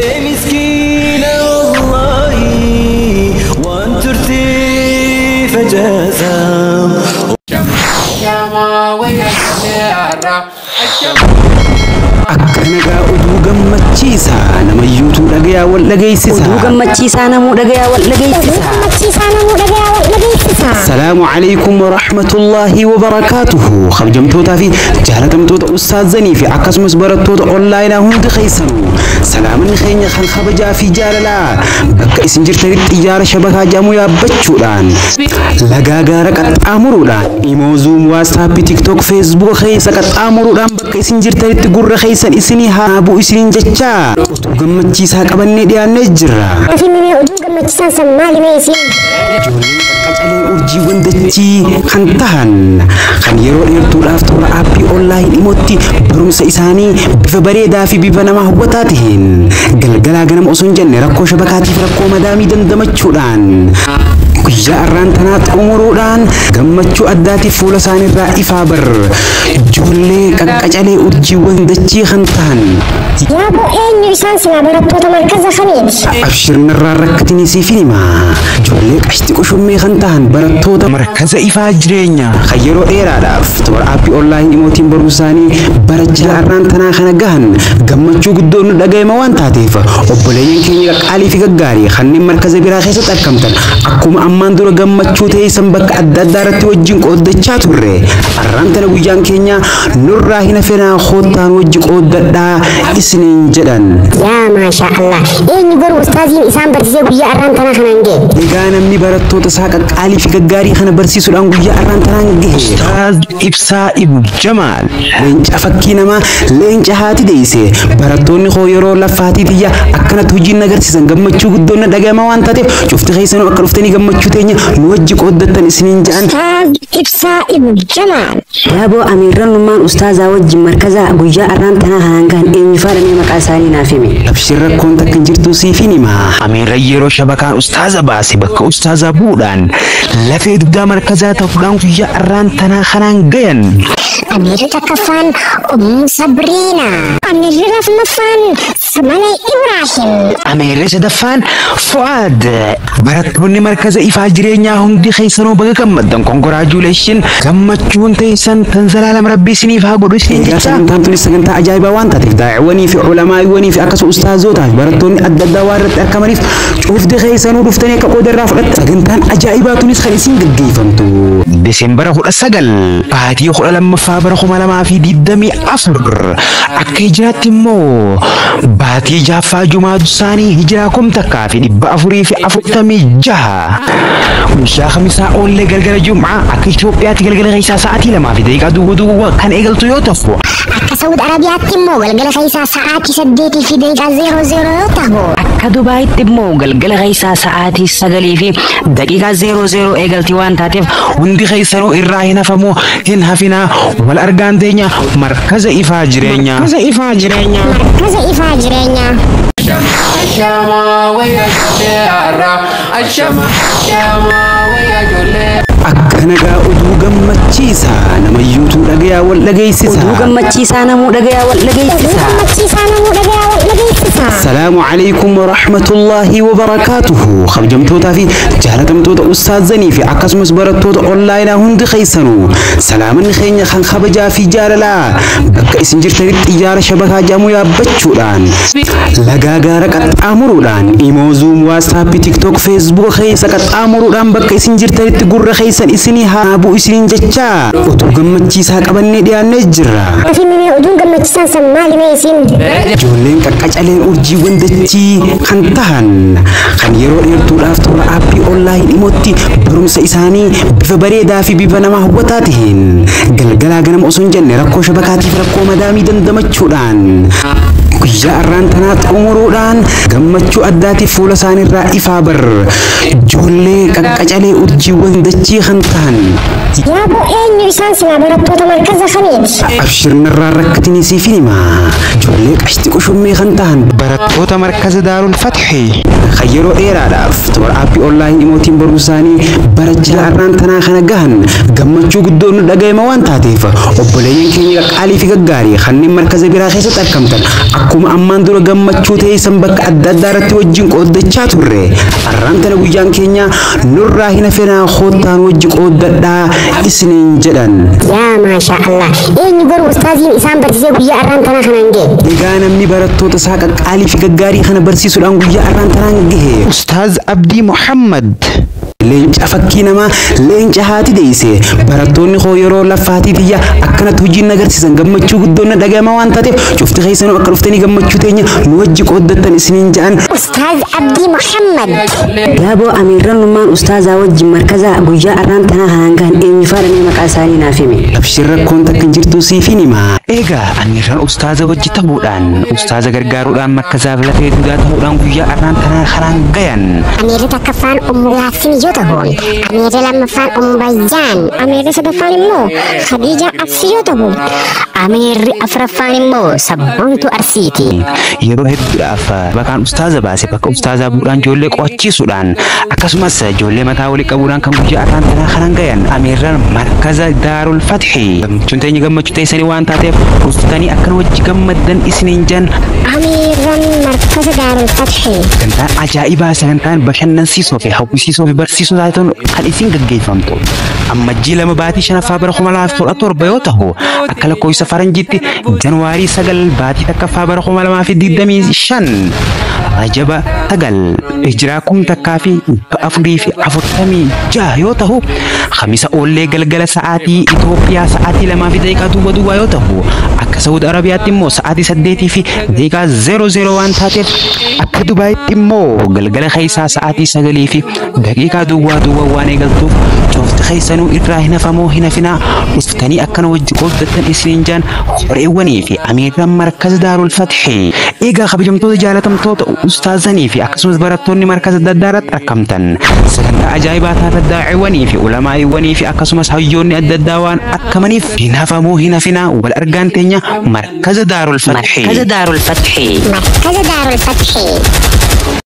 Miskiina wallaahi waan turtee facaasaa. Akka nagaa oduu gammachiisaa namayyuutuu dhagayaa wal dhageessisa. Oduu gammachiisaa namuu dhagayaa wal dhageessisa. Gammachiisaa namuu dhagayaa wal dhageessisa. Salaamu alaikum wa rahmatullaahi wa barakaatuhu. Kabajamtootaa fi jaalatamtoota ustaazanii fi akkasumas barattoota onlaayinaa hundi keessanuu salaamanni keenya kan kabajaa fi jaalalaa bakka isin jirtanitti xiyyaara shabakaa jedhamu yaabbachuudhaan, lagaa gaara qaxxaamuruudhaan, imoo, Zoom, WhatsApp, TikTok, Facebook keessa qaxxaamuruudhaan bakka isin jirtanitti gurra keessan isinii haa bu'u isiniin jechaa oduu gammachiisaa qabannee dhiyaannee jirra. Fi mimee oduu gammachiisaan san maali mee isiin? Ijoolleen qaqqacalee urjiiwwan dachii kan tahan, kan yeroo dheertuudhaaf toora aappii online imootti barumsa isaanii bifa bareedaa fi bifa nama hawwataa taheen galgalaa ganama osoo hin jenne rakkoo shabakaatiif rakkoo madaamii dandamachuudhaan guyyaa arraan tanaa xumuruudhaan gammachuu addaatiif fuula isaaniirraa ifaa bar, ijoollee qaqqacalee urjiiwwan dachii kan tahan. Yaaboo, eenyu isaan silaa? Barattoota markaza kamiiti? Abshirnarraa rakkatinii siif hima. Ijoollee qashti qushummee kan tahan, barattoota markaza ifaa jireenya, kan yeroo dheeraadhaaf toora aappii online imootiin barumsa isaanii barachaa arraan tanaa kana gahan gammachuu guddoo nu dhaga'ama waan taateef, obboleeyyan keenya qaqqaalii fi gaggaarii kanneen markaza biraa keessatti argamtan, akkuma ammaan dura gammachuu teessan bakka adda addaa irratti wajjin qooddachaa turre, arraan tana guyyaan keenya nurraa hin hafenaa, koottaan wajji qooddadhaa isiniin jedhan. Yaa maasha Allah, eenyu garuu ustaaziin isaan barsiisee guyyaa arraan tanaa kanaan ga'e? Egaa namni barattoota isaa qaqqaalii fi gaggaarii kana barsiisuudhaan guyyaa arraan tanaan gahe Ustaaz Ibsaa Ibu Jamaal, leenca fakkii namaa, leenca haati deeyse, barattoonni koo yeroo laffaatii tiyya akkanatti hojiin agarsiisan gammachuu guddoon na dhaga'ama waan taateef, cufti keessanuu akka dhuftanii gammachuu teenya nu wajji qooddattan isiniin jedhan. Ustaaz Ibsaa Ibnu Jamaal. Yaaboo, amiirrannummaan ustaazaa wajjin markazaa guyyaa arraan tanaa kanaan gahan eenyu faadhamee maqaa isaanii naaf hime. Abshir, rakkoon takka hin jirtu, siifin hima. Amiirra yeroo shabakaan ustaaza baase bakka ustaazaa bu'uudhaan lafee dugdaa markazaa ta'uudhaan guyyaa arraan tanaa kanaan gayan. Amiirri takkaffaan Ummu Sabriina. Amiirri lammaffaan Samalee Ibraahim. Amiirri sadaffaan Fu'aad. Barattoonni markaza ifaa jireenyaa hundi keessanuu baga gammaddan. Congratulation, gammachuun teessan tan zalaalam rabbii isiniif haa godhu isiniin jecha. Sagantaan tunis sagantaa ajaa'ibaa waan taateef, daa'iwwanii fi ulamaa'iwwanii fi akkasuma ustaazotaa fi barattoonni adda addaa waan irratti argamaniif, cufti keessanuu dhuftanii akka qooda irraa fudhattan. Sagantaan ajaa'ibaa tunis kan isin gaggeeffamtu Deseembara 19, baatii 12ffaa, bara 2024, akka hijiraatti immoo baatii jaaffaa, jumaatu isaanii, hijiraa 1446, guyyaa kamisaa oollee galgala jum'aa, akka Itoophiyaatti galgala keessaa sa'aatii 2:00 kan eegaltu yoo ta'u, Akka Saudi Arabiyaatti immoo galgala keessaa sa'aatii 8:00 yoo ta'u, Akka Dubaayitti immoo galgala keessaa sa'aatii 9:00 eegalti waan taateef, hundi keessanuu irraa hin hafamu, hin hafinaa. Wal argaan teenya markaza ifaa jireenyaa. Markaza ifaa jireenyaa. Markaza ifaa jireenyaa. Ashama wayya ijoollee har'a. Ashama, ashama wayya ijoollee. Akka nagaa oduu gammachiisaa namayyuutuu dhagayaa wal dhageessisa. Oduu gammachiisaa namuu dhagayaa wal Oduu dhageessisa. gammachiisaa namuu dhagayaa wal dhageessisa. Salaamu alaikum wa rahmatullaahi wa barakaatuhu. Kabajamtootaa fi jaalatamtoota ustaazanii fi akkasumas barattoota onlaayinaa hundi keessanuu salaamanni keenya kan kabajaa fi jaalalaa bakka isin jirtanitti xiyyaara shabakaa jedhamu yaabbachuudhaan, lagaa gaara qaxxaamuruudhaan, imoo, Zoom, WhatsApp, TikTok, Facebook keessa qaxxaamuruudhaan bakka isin jirtanitti gurra keessan isinii haa bu'u isiniin jechaa oduu gammachiisaa qabannee dhiyaannee jirra. Fi mimee oduun gammachiisaan san maali mee isiin? Ijoolleen qaqqacaleen urjiiwwan dachii kan tahan, kan yeroo dheertuudhaaf toora aappii online imootti barumsa isaanii bifa bareedaa fi bifa nama hawwataa taheen galgalaa ganama osoo hin jenne rakkoo shabakaatiif rakkoo madaamii dandamachuudhaan guyyaa arraan tanaa xumuruudhaan gammachuu addaatiif fuula isaaniirraa ifaa bar, ijoollee qaqqacalee urjiiwwan dachii kan tahan. Yaaboo, eenyu isaan silaa? Barattoota markaza kamiiti? Abshirnarraa rakkatinii siifin hima. Ijoollee qashti qushummee kan tahan, barattoota markaza Daarul Fatxi, kan yeroo dheeraadhaaf toora aappii online imootiin barumsa isaanii barachaa arraan tanaa kana gahan gammachuu guddoo nu dhaga'ama waan taateef, obboleeyyan keenya qaqqaalii fi gaggaarii kanneen markaza biraa keessatti argamtan akkuma Akkuma ammaan dura gammachuu teessan bakka adda addaa irratti wajjin qooddachaa turre, arraan tana guyyaan keenya nurraa hin hafenaa, koottaan wajji qooddadhaa isiniin jedhan. Yaa maasha Allah, eenyu garuu ustaaziin isaan barsiisee guyyaa arraan tanaa kanaan ga'e? Egaa namni barattoota isaa qaqqaalii fi gaggaarii kana barsiisuudhaan guyyaa arraan tanaan gahe, Ustaaz Abdii Muhammad. Leenca fakkii namaa, leenca haati deeyse. Barattoonni koo yeroo laffaatii tiyya akkanatti hojiin agarsiisan gammachuu guddoon na dhagahama waan taateef, cufti keessanuu akka dhuftanii gammachuu teenya nu wajji qooddattan isiniin jedhan. Ustaaz Abdii Muhammad. Yaaboo, amiirrannummaan ustaazaa wajjin markaza guyyaa arraan tanaa kanaan gahan eenyufaadha? Maqaa isaanii naaf hime. Abshir, rakkoon takka hin jirtu, siifin hima. Egaa amiirran ustaaza wajji ta'uudhaan, ustaaza gargaaruudhaan, markazaaf lafee duudaa ta'uudhaan guyyaa arraan tanaa kanaan gayan. Amiirri takkaffaan Ummu Yaasin yoo ta'u, amiirri lammaffaan Ummu Bayyaan, amiirri sadaffaan immoo Khadiija Arsii yoo ta'u, amiirri afuraffaan immoo Sabboontuu Arsiiti. Yeroo hedduudhaaf bakkaan ustaaza baase bakka ustaazaa bu'uudhaan, ijoollee qo'achiisuudhaan, akkasumas ijoollee mataa walii qabuudhaan kan guyyaa arraan tanaa kanaan gayan amiirran markaza Daarul Fathi. Gammachuun teenya gammachuu teessanii waan taateef, dhuftanii akkan wajji gammaddan isiniin jan. Amiirran markaza Daarul Fathi. Sagantaan ajaa'ibaa, sagantaan bashannansiisoo fi hawwisiisoo fi barsiisoo taatan kan isin gaggeeffamtu Ammajjii 2 baatii 5ffaa bara 2017 yoo ta'u, akka lakkoofsa faranjiitti Januwaarii 9 baatii 1ffaa bara 2025, Rajaba 9 hijiraa 1446 yoo ta'u, Kamisa oollee galgala sa'aatii Itoophiyaa sa'aatii 2:00 yoo ta'u, akka Saudi Arabiyaatti immoo sa'aatii 8:00 waan taateef, akka Dubaayitti immoo galgala keessaa sa'aatii 9:00 waan eegaltuuf, cufti keessanuu irraa hin hafamoo hin hafinaa, dhuftanii akkana wajji qooddattan isiniin jaan horeewwanii fi amiirran markaza Daarul Fathi. Egaa kabajamtoota, jaalatamtoota ustaazanii fi akkasumas barattoonni markaza adda addaa irratti argamtan, sagantaa ajaa'ibaa taata daa'iwwanii fi ulamaa'iwwanii fi akkasumas hayyoonni adda addaa waan akkamaniif, hin hafamuu hin hafinaa. Wal argaan teenya markaza Daarul Fathi. Markaza Daarul Fathi. Markaza Daarul Fathi.